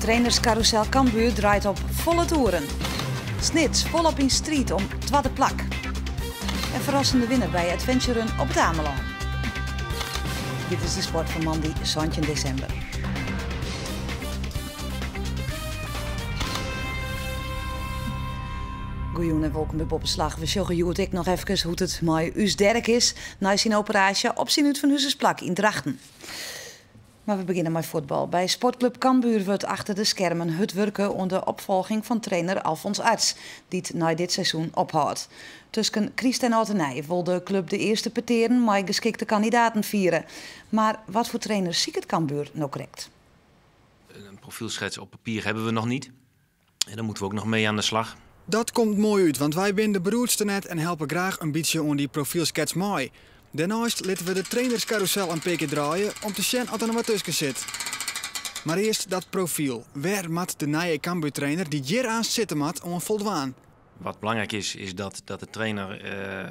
Trainerskarûsel Cambuur draait op folle toeren. Snits folop yn striid om twadde plak. En ferrassende winner by Adventure Run op It Amelân. Dit is de sport fan moandei 17 desimber. Goejûn en wolkom by Boppeslach. We sjogge hjoed ek noch efkes hoe't it mei ús Derek is nei syn operaasje op syn útfanhuzersplak yn Drachten. Mar we begjinne mei fuotbal. By sportklup Cambuur wurdt achter de skermen hurd wurke oan de opfolging fan trainer Alfons Arts, dy't nei dit seizoen ophâldt. Tusken kryst en âld en nij wol de klup de earste petearen mei geskikte kandidaten fiere. Mar wat foar trainer siket Cambuur no krekt? Een profielschets op papier hebben we nog niet. En daar moeten we ook nog mee aan de slag. Dat komt moai út, want wy binne de beroerdste net en helpe graach in bytsje oan dy profielskets mei. Dêrneist litte we de trainerskarûsel in pear kear draaie om te sjen oft der noch wat tusken sit. Mar earst dat profyl. Wêr moat de nije Cambuurtrainer dy't hjir aanst sitte moat oan foldwaan? Wat belangrijk is, is dat, dat de trainer uh,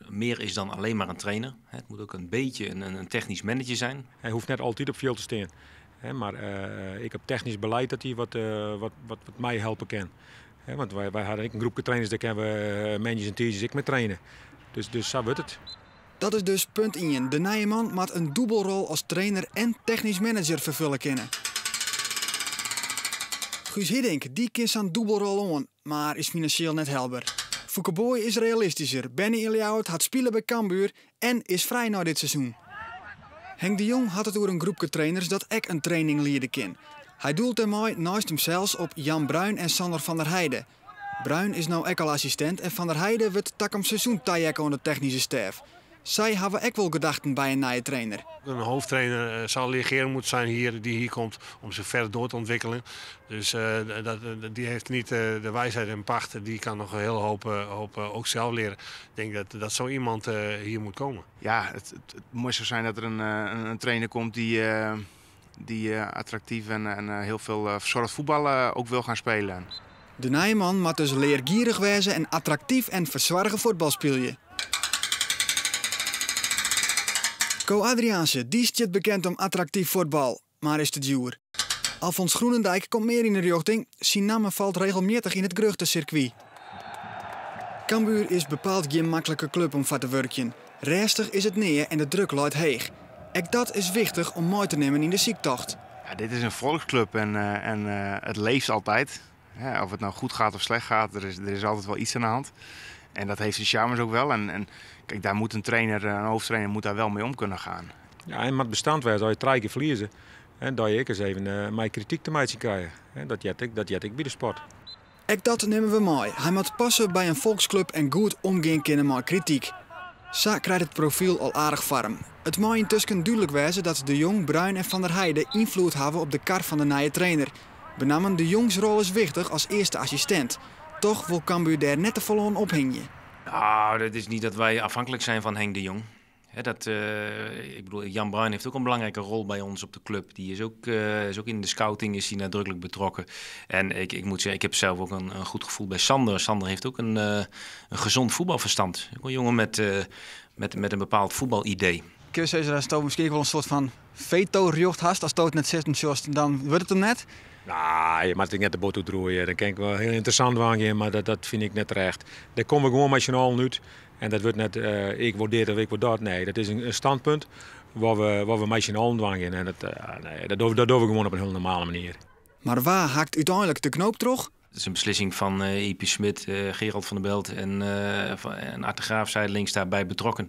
meer is dan alleen maar een trainer. Het moet ook een beetje een, een technisch manager zijn. Hy hoecht net altyd op fjild te stean. Mar ek op technysk beleid dat hy wat, wat, wat, wat mei helpe kin. Want wy, wy hawwe ek in groepke trainers, dêr kinne we moandeis en tiisdeis ek mei traine. Dus, dus sa wurdt it. Dat is dus punt ien. De nije man moat in dûbelrol as trainer en technysk manager ferfulle kinne. Guus Hiddink, dy kin sa'n dûbelrol oan, mar is finansjeel net helber. Foeke Booy is realistischer. Berne yn Ljouwert, hat spile by Cambuur en is frij nei dit seizoen. Henk de Jong hat it oer in groepke trainers dat ek in training liede kin. Hy doelt dêrmei neist himsels op Jan Bruin en Sander van der Heide. Bruin is no ek al assistint en Van der Heide wurdt takom seizoen taheakke oan de technyske stêf. Sy hawwe ek wol gedachten by in nije trainer. Een hoofdtrainer zal leergierig moeten zijn hier, die hier komt om zich verder door te ontwikkelen. Dus uh, dat, die heeft niet de wijsheid in pacht. Die kan nog een hele hoop, hoop ook zelf leren. Ik denk dat, dat zo iemand hier moet komen. Ja, het, het, het mooiste zou zijn dat er een, een, een trainer komt die, die attractief en, en heel veel verzorgd voetbal ook wil gaan spelen. De nije man moat dus leargierich wêze en attraktyf en fersoarge fuotbal spylje. Co Adriaanse, dy stiet bekend om attraktyf fuotbal, mar is te djoer. Alfons Groenendijk komt mear yn 'e rjochting, syn namme falt regelmjittich yn it geruchtesirkwy. Cambuur is bepaald gjin maklike klup om foar te wurkjen. Rêstich is it nea en de druk leit heech. Ek dat is wichtich om mei te nimmen yn de syktocht. Ja, dit is een volksclub en, uh, en uh, het leeft altijd. Ja, of het nou goed gaat of slecht gaat, er is, er is altijd wel iets aan de hand. En dat heeft de charmes ook wel. En, en kijk, daar moet een trainer, een hoofdtrainer moet daar wel mee om kunnen gaan. Ja, en moat bestand wêze, as je trije kear ferlieze, en dat je ek ris even uh, mei krityk te meitsjen krije. En dat heart ek, dat heart ek by de sport. Ek dat nimme we mei. Hy moat passe by in folksklub en goed omgean kinne mei krityk. Sa krijt it profyl al aardich foarm. It mei yntusken dúdlik wêze dat De Jong, Bruin en Van der Heide ynfloed hawwe op de kar fan de nije trainer. Benammen De Jongs rol is wichtich as earste assistint. Toch wol Cambuur dêr net te folle oan ophingje. Nou, het is niet dat wij afhankelijk zijn van Henk de Jong. Hè, dat, uh, ik bedoel, Jan Bruin heeft ook een belangrijke rol bij ons op de club. Die is ook, uh, is ook in de scouting is hij nadrukkelijk betrokken. En ik, ik moet zeggen, ik heb zelf ook een, een goed gevoel bij Sander. Sander heeft ook een, uh, een gezond voetbalverstand. Ook een jongen met, met, met een bepaald voetbalidee. Kun je sizze datsto miskien wol in soarte fan fetorjocht hast? Asto it net sitten sjochst, dan wurdt it him net. Nou, je moat ek net de boat útroaie. Dan kin ik wol hiel ynteressant dwaan gean, mar dat, dat fyn ik net terecht. Dêr komme we gewoan mei syn allen út. En dat wurdt net uh, ik wol dit of ik wol dat. Nee, dat is in, in standpunt wêr't we, wêr't we mei syn allen dwaan gean. En dat, uh, nee, dat dogge, dat dogge we gewoan op in hiel normale manier. Mar wa hakt úteinlik de knoop troch? Het is een beslissing van uh, Ypie Smit, uh, Gerald van der Belt en, uh, en Art de Graaf zijdelings daarbij betrokken.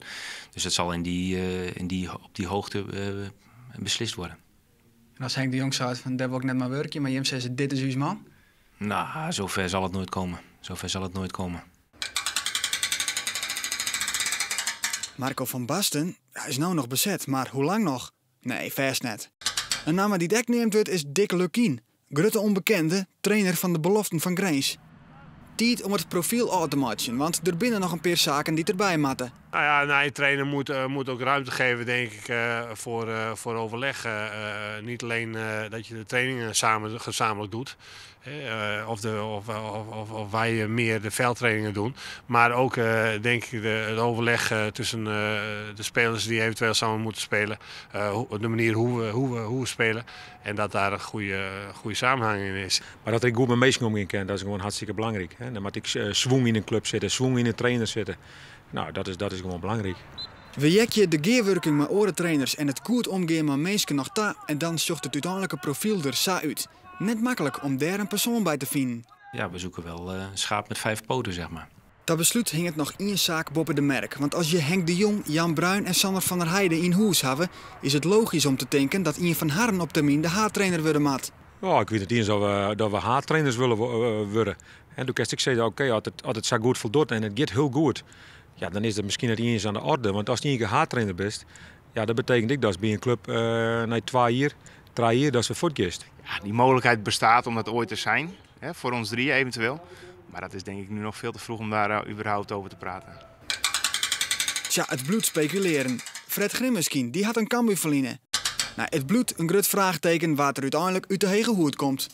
Dus dat zal in die, in die, op die hoogte beslist worden. En as Henk de Jong seit fan dêr wol ik net mei wurkje, mar jim sizze dit is ús man? Nou, zover zal het nooit komen. Zover zal het nooit komen. Marco van Basten is no noch beset, mar hoe lang noch? Nee, fêst net. In namme dy't ek neamd wurdt is Dick Lukkien, grutte ûnbekende, trainer fan de beloften fan Grins. Tiid om it profyl ôf te meitsjen, want der binne noch in pear saken dy't derby moatte. Nou ja, een nieuwe trainer moet ook ruimte geven, denk ik, voor overleg. Niet alleen dat je de trainingen samen, gezamenlijk doet, of, de, of, of, of, wij meer de veldtrainingen doen. Maar ook, denk ik, het overleg tussen de spelers die eventueel samen moeten spelen. De manier hoe we spelen. En dat daar een goede samenhang in is. Maar dat ik goed met mensen omgaan kan, dat is gewoon hartstikke belangrijk. Hè? Dan moet ik schwung in een club zitten, schwung in de trainer zitten. Nou, dat is gewoon belangrijk. We heakje de gearwurking mei oare trainers en it goed omgean mei minsken noch ta en dan sjocht it úteinlike profyl der sa út. Net maklik om dêr in persoan by te finen. Ja, we zoeken wel een schaap met vijf poten, zeg maar. Ta beslút hinget noch ien saak boppe de merk. Want as je Henk de Jong, Jan Bruin en Sander van der Heijden yn hûs hawwe, is it logysk om te tinken dat ien fan harren op termyn de haadtrainer wurde moat. Ja, ik wit net iens oft we haadtrainers wolle wurde. En do kinst ek sizze, oké, as it sa goed foldocht en it giet hiel goed, ja, dan is dat miskien net iens oan de oarder. Want ast ien kear haadtrainer bist, ja, dat betekent ek dat by in klup nei 2 jier, 3 jier, datst wer fuortgiest. Ja, die mogelijkheid bestaat om dat ooit te zijn, hè, voor ons drieën eventueel. Maar dat is denk ik nu nog veel te vroeg om daar überhaupt over te praten. Tsja, it bliuwt spekulearjen. Fred Grim miskien, dy hat in Cambuur-ferline. No, it bliuwt in grut fraachteken wa't der úteinlik út de hege hoed komt.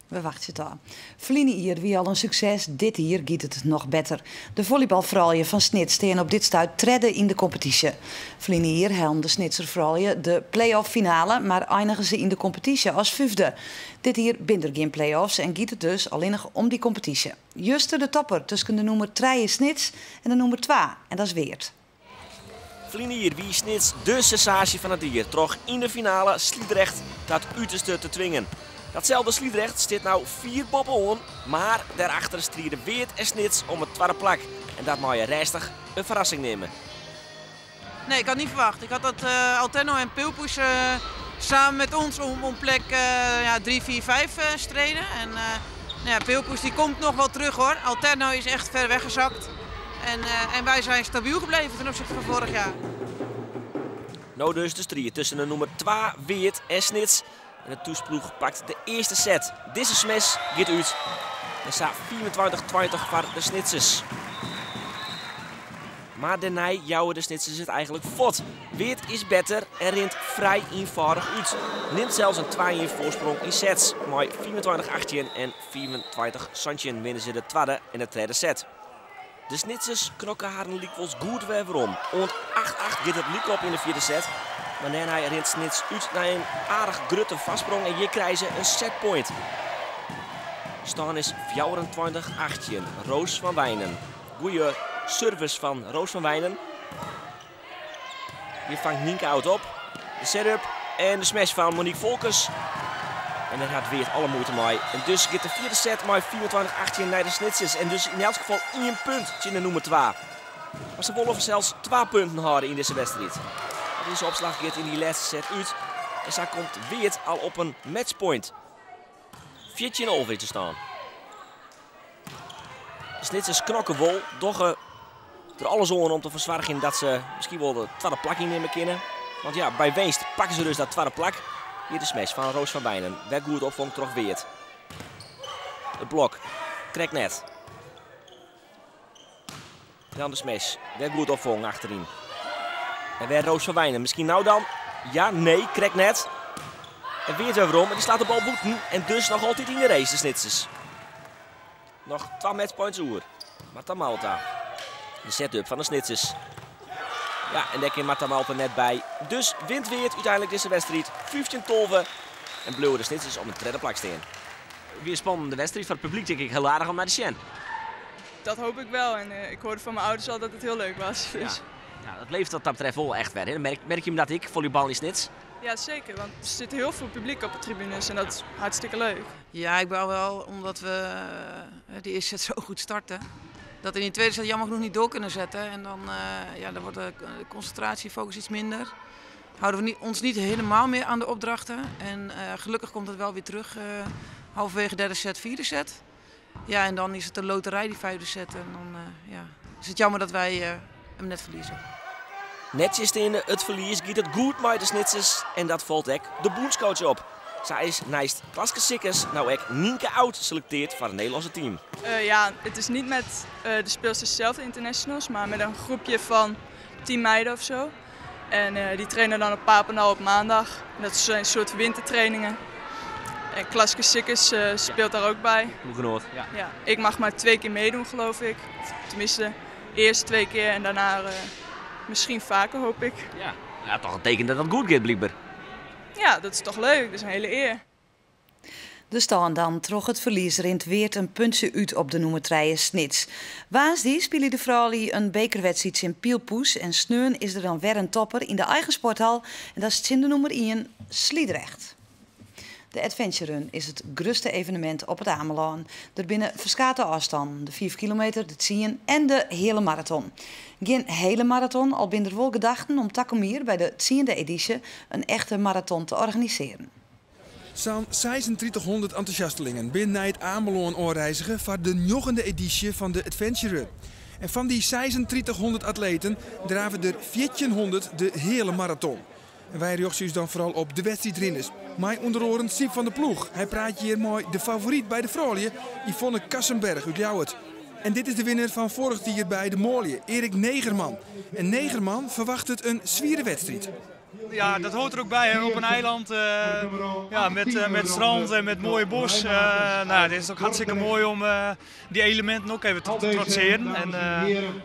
We wachtsje it ôf. Ferline jier wie al in sukses, dit jier giet it noch better. De follybalfroulju fan Snits steane op dit stuit tredde yn de kompetysje. Ferline jier hellen de Snitser froulju de play-off finale, mar einigen se yn de kompetysje as fyfde. Dit jier binne der gjin play-offs en giet it dus allinnich om dy kompetysje. Juster de topper tusken de nûmer 3 Snits en de nûmer 2 en dat is Weert. Ferline jier wie Snits de sensaasje fan it jier. Troch yn de finale Sliedrecht ta it uterste te twingen. Datselde Sliedrecht stiet no fier boppe-oan, mar dêrachter stride Weert en Snits om it twadde plak. En dat mei je rêstich in ferrassing neame. Nee, ik had niet verwacht. Ik had dat Alterno en Peelpoes samen met ons om plek ja, 3, 4, 5 streden. En nou ja, Peelpoes die komt nog wel terug hoor. Alterno is echt ver weggezakt. En wij zijn stabiel gebleven ten opzichte van vorig jaar. No dus de striid tusken de nûmer 2 Weert en Snits. En de thúsploech pakt de earste set. Dizze smash giet út. En sa 24-20 foar de Snitsers. Mar dêrnei jouwe de Snitsers it eigentlik fuort. Weert is better en rint frij ienfâldich út. Nimt sels in 2-1 foarsprong yn sets. Mei 25-18 en 25-17 winne se de twadde en de tredde set. De Snitsers knokke harren lykwols goed wer werom. Oant 8-8 giet it lykop yn de fjirde set. Mar dêrnei rint Snits út nei in aardich grutte foarsprong en hjir krije se in setpoint. Stân is 24-18. Roos van Wijnen. Goede service fan Roos van Wijnen. Hjir fangt Nienke Oud op. De setup en de smash fan Monique Volkers. En dêr hat Weert alle muoite mei. En dus giet de fjirde set mei 24-18 nei de Snitsers. En dus yn elts gefal ien punt tsjin de nûmer 2. Mar se wolle sels 2 punten hâlde yn dizze wedstriid. Dizze opslach giet yn dy lêste set út. En sa komt Weert al op in matchpoint. 14-11 te stean. De Snitsers knokke wol, dogge der alles oan om te fersoargjen dat se miskien wol de twadde plak ynnimme kinne. Want ja, by winst pakke se dus dat twadde plak. Hjir de smash fan Roos van Wijnen. Wer goed opfongen troch Weert. It blok, krekt net. Dan de smash. Wer goed opfongen achteryn. En wer Roos van Wijnen. Miskien no dan? Ja, nee, krekt net. En Weert wer werom. En dy slacht de bal bûten. En dus noch altyd yn de race, de Snitsers. Noch 2 matchpoints oer. Marta Malta. De setup fan de Snitsers. Ja, en dêr kin Marta Malta net by. Dus wint Weert úteinlik dizze wedstriid 15-12. En bliuwe de Snitsers op in tredde plak stean. Wer in spannende wedstriid foar it publyk, tink ik, hiel aardich om nei te sjen. Dat hoop ik wel. En ik hoorde van mijn ouders al dat het heel leuk was. Dus. Ja. Ja, dat leeft wat dat betreft wel echt weer. Hè? Merk je dat ek, follybal yn Snits? Ja, zeker. Want er zit heel veel publiek op de tribunes en dat is hartstikke leuk. Ja, ik ben wel omdat we de eerste set zo goed starten. Dat in die tweede set jammer genoeg niet door kunnen zetten. En dan, ja, dan wordt de concentratiefocus iets minder. Houden we ons niet helemaal meer aan de opdrachten. En gelukkig komt het wel weer terug. Halverwege derde set, vierde set. Ja, en dan is het een loterij die vijfde set. En dan ja, is het jammer dat wij hem net verliezen. Nettsjinsteande it ferlies giet it goed mei de Snitsers en dat falt ek de bûnscoach op. Sa is neist Klaske Sikkes no ek Nienke Oud selektearre foar it Nederlânske team. Ja, het is niet met de speelsters zelf, de internationals, maar met een groepje van 10 meiden of zo. En die trainen dan op Papendal op maandag. En dat zijn een soort wintertrainingen. En Klaske Sikkes speelt daar ook bij. Ploeggenoot, ja. Ja, ik mag maar 2 keer meedoen, geloof ik. Of tenminste, eerst 2 keer en daarna misschien vaker, hoop ik. Ja, ja, toch een teken dat het goed gaat, blijkbaar. Ja, dat is toch leuk. Dat is een hele eer. De stân dan troch it ferlies rint Weert in puntsje út op de nûmer trije Snits. Woansdei spylje de froulju in bekerwedstriid tsjin Pylpoes en sneon is der dan wer in topper yn de eigen sporthal en dat is tsjin de nûmer 1 Sliedrecht. De Adventure Run is it grutste evenemint op It Amelân. Der binne ferskate ôfstannen, de 5 kilometer, de 10 en de heale maraton. Gjin hele maraton, al binne der wol gedachten om takom jier by de 10e edysje in echte maraton te organisearjen. Sa'n 3600 entûsjastelingen binne nei It Amelân ôfreizge foar de njoggende edysje fan de Adventure Run. En fan dy 3600 atleten drave der 1400 de heale maraton. En wy rjochtsje ús dan foaral op de wedstriidrinners. Mei ûnder oaren Syb van der Ploeg. Hy praat hjir mei de favoryt by de froulju, Yvonne Kassenberg út Ljouwert. En dit is de winner fan foarich jier by de manlju, Erik Negerman. En Negerman ferwachtet in swiere wedstriid. Ja, dat hoort er ook bij. Hè. Op een eiland ja, met strand en met mooie bos. Nou, het is ook hartstikke mooi om die elementen ook even te trotseren. En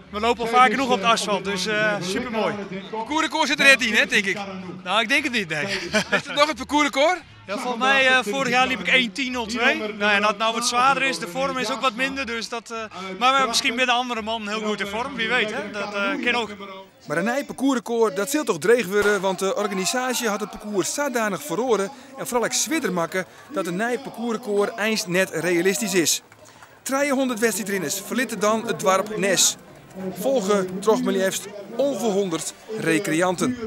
we lopen al vaak genoeg op het asfalt, dus super mooi. Parcoursrecord sit der net yn, hè, tink ik? Nou, ik denk het niet, nee. Is het noch it parcoursrecord? Ja, volgens mij vorig jaar liep ik 1.10.02. Nou ja, en als het nou wat zwaarder is, de vorm is ook wat minder. Dus dat, maar we hebben misschien met de andere man heel goed in vorm, wie weet. Hè? Dat kan ook. Mar in nij parcoursrecord, dat sil toch dreech wurde, want de organisaasje hat it parkoers sadanich feroare en foaral ek swierder makke dat in nij parcoursrecord eins net realistysk is. 300 wedstriidrinners ferlitte dan it doarp Nes, folge troch mar leafst 1100 rekreanten.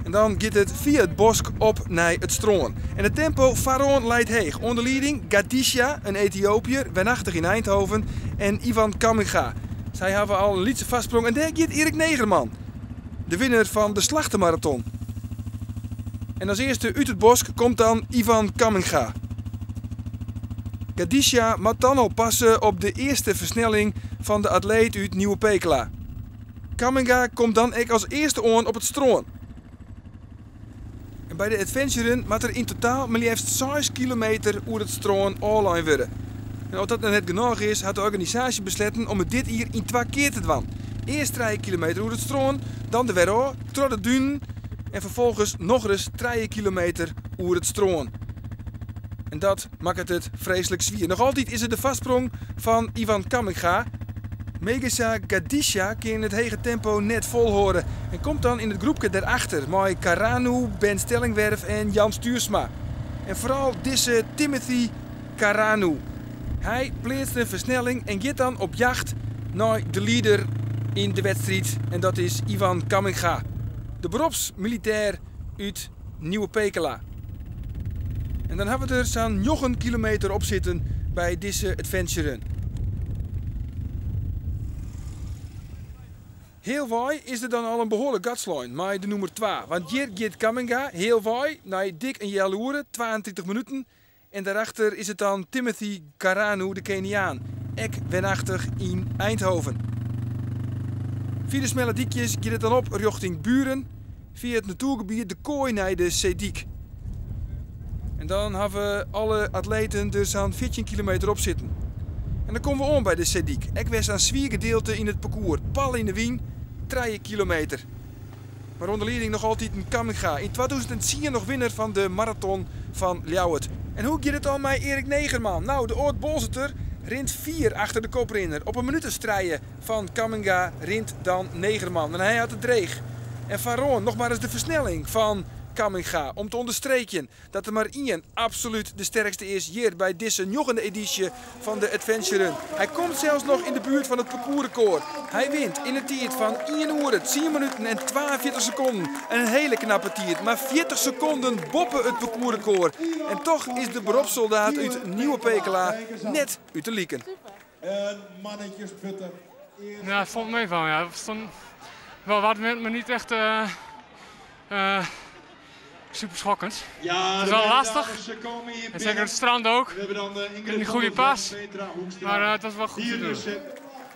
En dan giet it fia it bosk op nei it strân. En it tempo foaroan leit heech. Oan de lieding Gadisha, in Ethiopiër, wenachtich yn Eindhoven, en Ivan Kamminga. Sy hawwe al in lytse foarsprong en dêr giet Erik Negerman, de winner fan de Slachtemaraton. En as earste út it bosk komt dan Ivan Kamminga. Gadisha moat dan al passe op de earste fersnelling fan de atleet út Nieuwe Pekela. Kamminga komt dan ek as earste oan op it strân. En by de Adventure Run moat der yn totaal mar leafst 6 kilometer oer it strân ôflein wurde. En as dat noch net genôch is, hat de organisaasje besletten om it dit jier yn 2 kear te dwaan. Earst 3 kilometer oer it strân, dan der wer ôf, troch de dunen en ferfolgens nochris 3 kilometer oer it strân. En dat makket it freeslik swier. Noch altyd is it de foarsprong fan Ivan Kamminga. Megesa Gadisha kin it hege tempo net folhâlde en komt dan yn it groepke derachter mei Karanu, Ben Stellingwerf en Jan Stuursma. En foaral dizze Timothy Karanu. Hy pleatst in fersnelling en giet dan op jacht nei de lieder yn de wedstriid en dat is Ivan Kamminga, de beropsmilitêr út Nieuwe Pekela. En dan hawwe we der sa'n 9 kilometer op sitten by dizze Adventure Run. Healwei is der dan al in behoarlik gat slein mei de nûmer 2. Want hjir giet Kamminga healwei nei dik in healoere, 32 minuten. En daarachter is it dan Timothy Karanu, de Keniaan, ek wenachtich yn Eindhoven. Fia de smelle dykjes giet it dan op rjochting Buren, fia it natoergebiet de Koai nei de Seedyk. En dan hawwe alle atleten der sa'n 14 kilometer op sitten. En dan komme we oan by de Seedyk, ek wer sa'n swier gedielte yn it parkoers, pal yn de wyn, 3 kilometer. Mar oan de lieding noch altyd in Kamminga, yn 2010 noch winner fan de maraton fan Ljouwert. En hoe giet it dan mei Erik Negerman? Nou, de âld-Boalserter rint fier achter de koprinner. Op in minút as trije fan Kamminga rint dan Negerman. En hy hat it dreech. En foaroan noch mar ris de fersnelling fan Kamminga om te ûnderstreekjen dat der mar ien absolút de sterkste is hjir by dizze njoggende edysje fan de Adventure Run. Hy komt sels noch yn de buert fan it parcoursrecord. Hy wint yn in tiid fan ien oere, 10 minuten en 42 sekonden. In hiele knappe tiid, mar 40 sekonden boppe it parcoursrecord. En toch is de beropssoldaat út Nieuwe Pekela net út de liken. Ja, het valt mee van. Ja. Het stond wel wat, maar niet echt. Super schokkend. Het is wel lastig. En zeker het strand ook. Een goede pas. Maar het was wel goed te doen.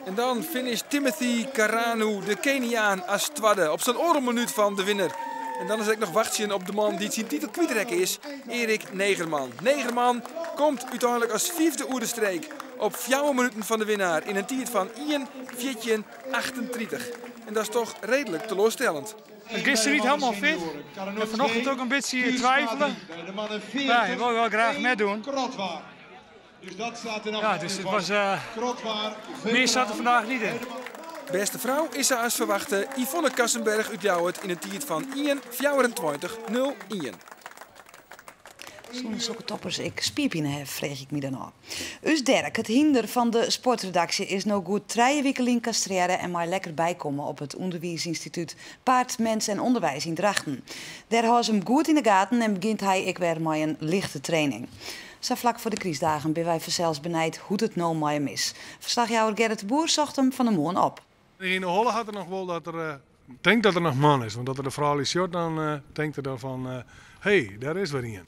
En dan finisht Timothy Karanu, de Keniaan, als tweede op zijn orenminuut van de winnaar. En dan is het nog wachten op de man die zijn titel kwijtrekken is, Erik Negerman. Negerman komt uiteindelijk als vijfde oer de streek op 4 minuten van de winnaar in een tijd van 1:14:38. En dat is toch redelijk teleurstellend. Gisteren niet helemaal fit. En vanochtend ook een beetje twijfelen. Ja, je wil wel graag meedoen. Ja, dus het was, meer zat er vandaag niet in. Beste vrouw is ze als verwachte Yvonne Kassenberg uit Ljouwert in een tijd van 1:24:01. Zonder zulke toppers ik spierpijn heb, vreeg ik me dan af. Us Dirk, het hinder van de sportredactie, is nou goed 3 weken in castreren en maar lekker bijkomen op het onderwijsinstituut Paard, Mens en Onderwijs in Drachten. Daar houdt ze hem goed in de gaten en begint hij ik weer met een lichte training. Zo vlak voor de kriesdagen ben wij zelfs benijd hoe het nou met hem is. Verslagjouwer Gerrit de Boer zocht hem van de morgen op. In de holle had er nog wel dat er, denkt dat er nog man is, want dat er de vrouw is short, dan denkt er dan van, hey, daar is weer een.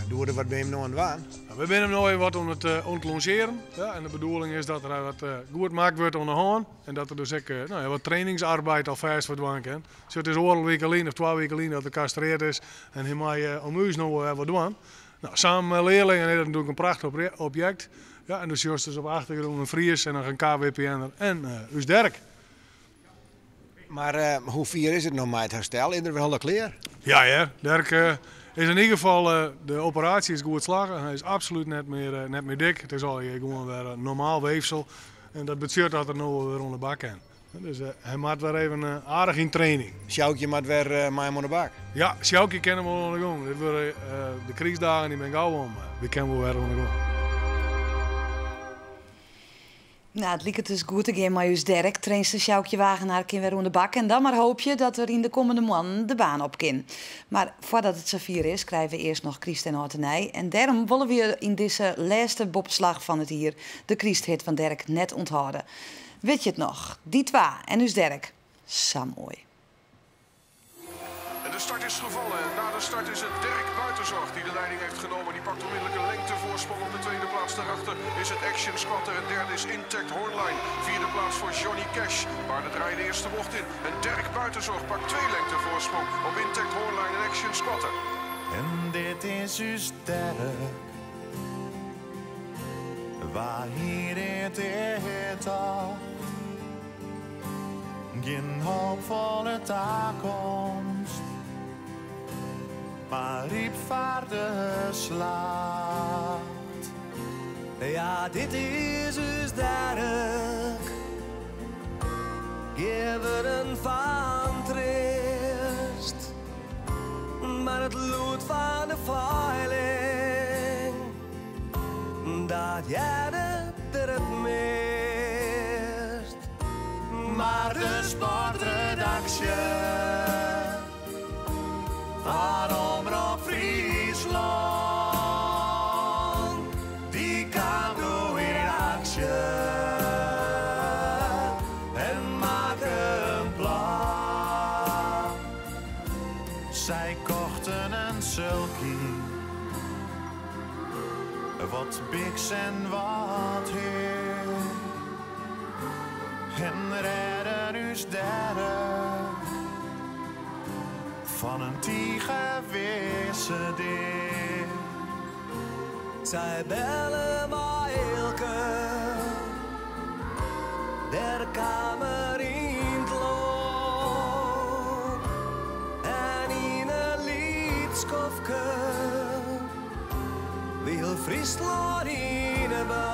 Doe er wat bij hem nog aan het waan? Nou, we zijn hem nog even wat om het te longeren. Ja, en de bedoeling is dat er wat goed gemaakt wordt onder hand. En dat er dus ook wat trainingsarbeid alvast wat doen kan. Dus het is oorlog week alleen of 2 weken alleen dat er castreerd is. En hij mag om u nog wat doen. Nou, samen met leerlingen is dat natuurlijk een prachtig object. Ja, en dus just dus op achtergrond een Fries en nog een KWPN'er en Us Dirk. Maar hoe vier is het nog met het herstel? Is er wel al klaar? Ja, ja. Dirk is in ieder geval, de operatie is goed geslagen. Hij is absoluut net meer dik. Het is al hier gewoon weer normaal weefsel. En dat betekent dat er nu weer onder de bak in. Dus hij maakt weer even aardig in training. Sjoukje maakt weer met hem onder de bak? Ja, Sjoukje kennen we onder de gang. Dit worden de kriesdagen, die ben ik gauw om. We kennen wel weer onder de gang. Nou, het liep het dus goed again, maar juist Dirk, trainster Sjoukje Wagenaar, kan weer onder de bak. En dan maar hoop je dat er in de komende maanden de baan op kan. Maar voordat het zover is, krijgen we eerst nog Christ en Hortenij. En daarom willen we in deze laatste bopslag van het hier de Christhit van Dirk net onthouden. Weet je het nog? Die twee en dus Dirk. Zo mooi. En de start is gevallen. Na de start is het Dirk Buitenzorg die de leiding heeft genomen. Die pakt onmiddellijk een lengtevoorsprong op de tweede plaats. Daarachter is het Action Squatter. En derde is Intact Hornline. Vierde plaats voor Johnny Cash. Maar de draai de eerste bocht in. En Dirk Buitenzorg pakt 2 lengtevoorsprong op Intact Hornline en Action Squatter. En dit is dus Dirk. Waar hier het is al. Geen hoopvolle toekomst. Maar riep vaarde slaat. Ja, dit is dus Dirk. Geveren van trist. Maar het lood van de veiling, dat jij er het meest. Maar de sportredactie van Omrop Fryslân, die kwam door in actie en maakte een plan. Zij kochten een sulky, wat biks en wat heer, en redden us derde van een tigerwisse deer. Zij bellen maar elke der kamer in het loon. En in een liedskofke Mei hiel Fryslân yn 'e ban.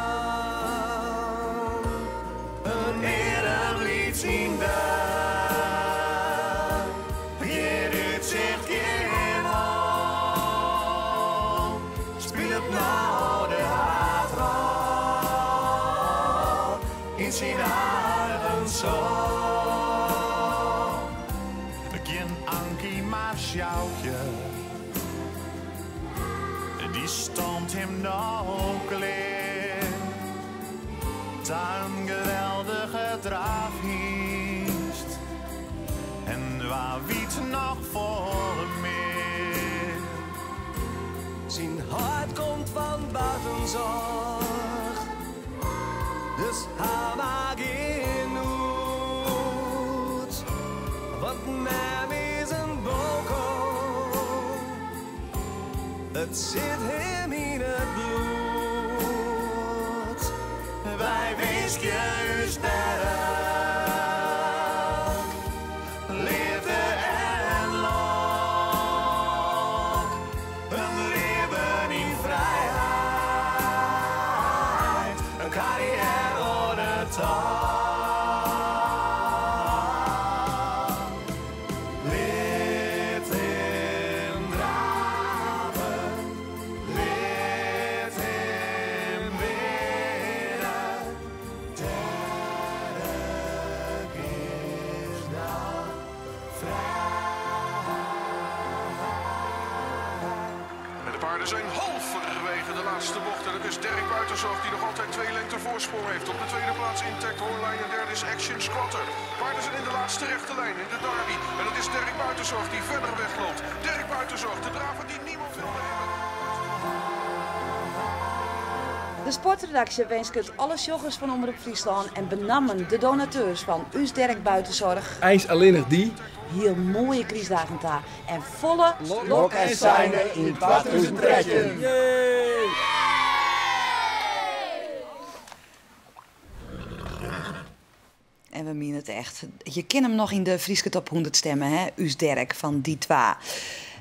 In earmlyts hynder. Gjin útsicht, gjin hân. Spilet no de haadrol yn syn eigen song. Gjin Ankie mar Sjoukje, dy stoomt him no klear. Ta in geweldige drafhynst en wa wit noch folle mear. Syn heit komt fan Buitenzorg, dus haw mar gjin noed. Want mem is in boko, it sit him yn it bloed. Wy winskje ús Derek leafde en lok. In libben yn frijheid, in karriêre oan de top. Lit him drave, lit him winne. Derek is no frij. En de paarden zijn halverwege de laatste bocht. En het is Dirk Buitenzorg die nog altijd twee lengte voorsprong heeft. Op de tweede plaats Intact Hornline en derde is Action Squatter. Paarden zijn in de laatste rechte lijn in de derby. En het is Dirk Buitenzorg die verder wegloopt. Dirk Buitenzorg, de draver die niemand wilde hebben. De sportredactie wenst alle joggers van Omrop Fryslân en benammen de donateurs fan Us Dirk Buitenzorg. Eins allinnich dy. Hiel moaie krystdagen ta en folle Lok en seine yn 2013. Yay! En we miene it echt. Je kin him noch yn de Fryske top 100 stimme, hè? Us Dirk fan Die Twa.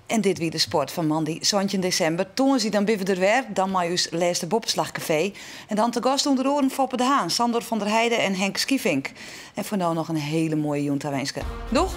En dit wie de sport fan moandei 17 desimber. Tongersdei dan binne we der wer, dan mei ús lêste Boppeslachkafee. En dan te gast ûnder oaren Foppe de Haan, Sandor van der Heide en Henk Schievink. En foar no noch in hiele moaie jûn tawinske. Doeg!